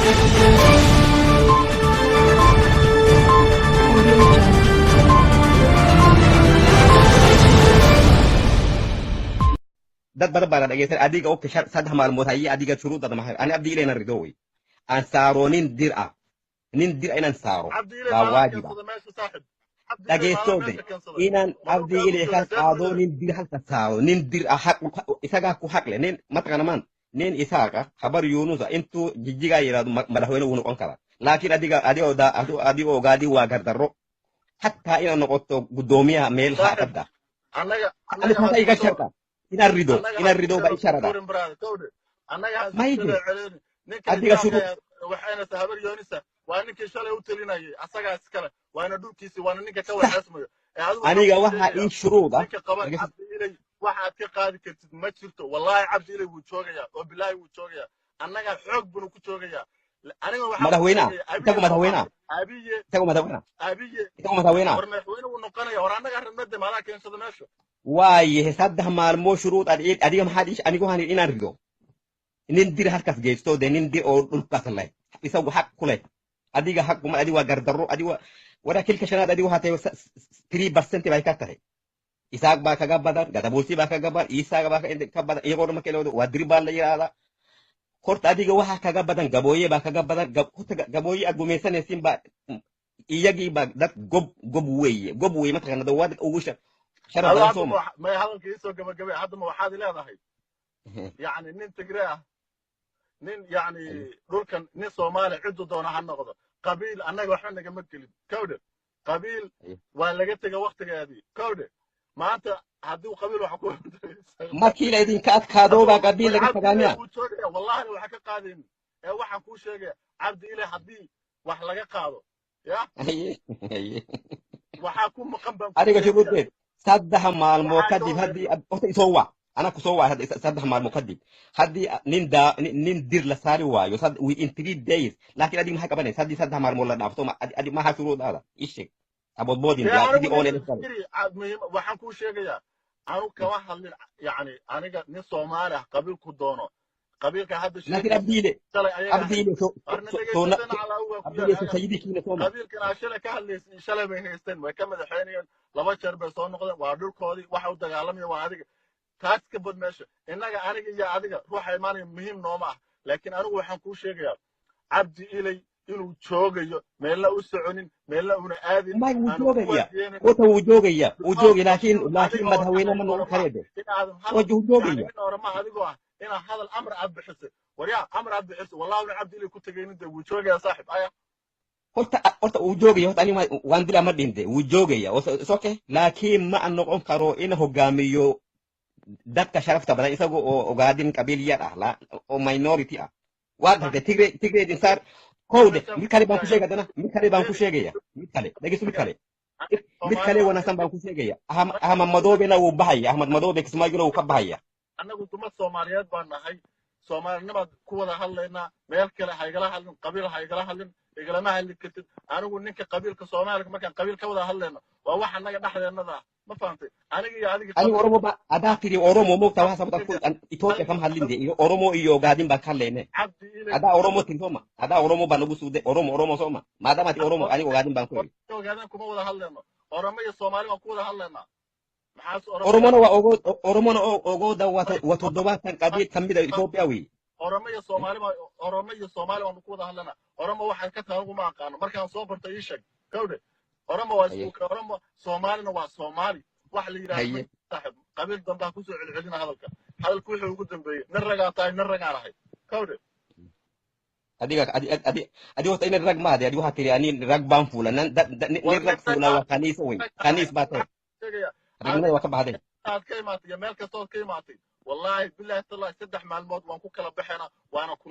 Audio Jungle. Dad badan baa la dhageysan. Adiga ogta 3 maalmood haye, adiga shuruudada maxay? Ani Abdi Ilay rido wey aan saaro nin dir ah, nin dir ah inaan saaro Cabdi Ilay baa maalaa waajib ah. keensada meesha, saaxib. Cabdi Ilay maalaa Dhageystoobe meesha keensada. Inaan Ma Abdi dhulkaa Ilay buu ka joogaa, see qaado buu nin dir halka saaro, nin dir ah xaq isagaa ku xaq leh. Nin mataqaana maan nin Isaaqa Habar Yunusa intuu Jijjigaa yidhahdo madaxweyne wuu noqon karaa, laakiin adiga adiga ogaadi waa gardarro hataa inaad noqoto guddoomiyaha meel Saaxib, xaafadda. Annaga Ani annaga ha taasa iga isku soo sharta inaan rido annaga ha inaan isku rido baa soo i sharada. tuurin, brother, kowdhe, annaga ha isku Mayde soo celini ninka adiga Isaaqaya shuruud waxayna Habar Yoonisa waa ninkii shalay u talinayay, asagaa iskale, waana dhulkiisi, waana ninka ka Sax. waxeesmayo ee adigu waxaan Aniga kuu waxaa sheegayaa ii shuruud ah. Ninka qaban Cabdi Ilay waxaad ka qaadi kartid ma jirto. Wallaahi Cabdi Ilay wuu joogayaa oo bilaahi wuu joogayaa, annagaa xoog bunu ku joogayaa. Aniga waxaan kuu Madaxweynaha sheegayaa isagu Abiye sooma madaxweynaha Abiye isagu madaxweynaha Abiye isagu madaxweynaha. War madaxweyne wuu noqonaya. War annagaa rabnade, maadaa keensada meesha? Waaye 3 maalmood shuruud adiga maxaad anigu waxaan inaan rido nin dir halkaas geysto de, nin dir oo dhulkaas leh, isagu xaq ku leh. Adiga xaq kuma, adiga waa gardarro. Adiga waraa kilka shanaad adiga waxaa tahay 3% bay ka tahay. Isaaq baa kaga badan, Gadabuursi baa kaga badan, Isaaq baa ka badan, iyagoo dhan marka la wado waa dir baa la yidhaahdaa. Horta adiga waxaa kaga badan Gabooye baa kaga badan. Horta Gabooye aad gumaysanaysiin baa iyagii baa dad gob gob weeye, gob weeye mataqaana waa ugu sharaf Adu badan hadda sooma. Ma may hadalka iisoo gabagabay? Hadda ma waxaad leedahay yacni nin Tigree ah, nin yacni dhulkan nin Soomaali ciddu doona ha noqdo, qabiil annaga waxba nagama gelin, kowdhe? Qabiil waa laga tega waktigeedii, kowdhe. Maanta haddii qabiil wax ku Markii la idinka adkaado baa qabiil war laga Cabdi tagaa Ilay miya? wuu joogaya, wallahina waxa ka qaadaynin ee waxaan kuu sheegaya Cabdi Ilay haddii wax laga qaado ya Haye, haye. waxaa ku maqan baan kuu Adiga sheegaya. shuruudeed 3 maalmoo Waxaa ka kadib horeysa haddii horta isoo wac, anaa kusoo wac hadda 3 maalmoo kadib haddii nin daa nin dir la saari waayo within 3 days. Laakiin adiga maxaa qabanaysa haddii 3 maalmood la dhaafto? Adi maxaa shuruudaada ii sheeg aboodboodin Dee yaa anigu sidii nin oon sare. Firi, muhiim waxaan kuu sheegayaa, anu kama hadlin yacni aniga nin Soomaali ah qabiilku doono, qabiilka hadda Laakiin sheegaysa Abdiile shalay ayaga ahayd. Abdiile so Warna so dhegaysadana calaa waa ku yaal Abdiile so aga sayidikiina sooma. Qabiilkan aa shalay ka hadlaysin shalay bay haysteen, way ka madaxeynayeen, laba jeer bay soo noqdeen, waa dhulkoodii. Waxa u dagaalamaya waa adiga, taas ka bad meesha. Innaga aniga iyo adiga ruuxa imaanaya muhiim nooma ah, laakiin anigu waxaan kuu sheegayaa Cabdi Ilay inuu joogayo, meelna u soconin, meelna una aadin, May wuu aanu ku joogaya. waardiyeynin. Horta wuu joogaya, wuu Because joogaya, laakiin adiga laakiin oo madaxweyne tahay ma noqon Oroma kareede. inaadan hadal Wuu yani joogaya. Nin Oroma adigoo ah inaad hadal amar aad bixisay, waryaa, amar aad bixisay, wallahi una Cabdi Ilay ku tegaynin de, wuu joogayaa saaxib aya. Horta wuu joogaya. Horta ani waan dilaa ma dhinte, wuu joogaya. It's okay, laakiin ma aan noqon karo in hogaamiyo dadka sharafta badan isaga oo ogaadin qabiil yar ah la oo minority ah. Waa gartay Tigre insaar kowde. Meeshaan Mid ku kale baan ku sheegaya sheegaya haddana, mid kale baan ku Firi, sheegaya, mid kale dhegeyso, mid kale aniga mid Soomaali kale waan wanaagsan baan ku sheegaya. Ahmad Madoobena wuu baxaya, Ahmad Madoobe Kismaayona wuu ka baxaya. Annagu dumad Soomaaliyeed baan nahay, Soomaalinimaad ku wada hadlaynaa. Meel kale ha igala hadlin, qabiil ha igala hadlin, igalama hadli kartid. Anigu ninka qabiilka Soomaaliga markaan qabiil ka wada hadlayno waa wax annaga dhexdeennada ah, ma fahantay? Aniga iyo adiga Ani qabiil Oromo ba adaa tiri Oromo moogta waxa sababta ku sheegaya Ethiopia kama hadlin de, iyo Oromo iyo Ogaadin baan ka hadlayne. Cabdi Ilay Adaa Oromo tiri sooma, adaa Oromo baa nagu suuday, Oromo Oromo sooma, maadaama ati Oromo, ani Ogaadin baan ku iri. Ogaadaan kuma wada hadlayno, Oromo iyo Soomaali baan ku wada hadlaynaa. Maxaas Oromo iyo Oromona waa ogo Oromona ogooda waa 70 qabiil kamid ah Ethiopia wey. Oromo iyo Soomaali baa, Oromo iyo Soomaali baanu ku wada hadlaynaa. Oromo waxay ka tahay anigu ma aqaano, markaan soo barto ii sheeg, kawdhe. Oromo waa Haye. isku Oromo, Soomaalina waa Soomaali. Wax la yidhahdo ma Haye. saaxib, qabiil dambe ha kusoo celcelina hadalka. Hadalku wuxuu ugu dambeeyey nin ragaa tahay, nin ragaan ahay, kawdhe. Adiga adi adi adi horta ina rag maade. Adi waxaa tiri ani rag baan fuula nin War rag nin rag fuula waa khaniisa wey, ahay khaniis baa tahay. Sheegaya Ragnimada waa ka baxday. Aad ka imaatay iyo meel kastood ka imaatay, wallaahi bilaahi tallahi 3 maalmood waan ku kala baxaynaa, waana ku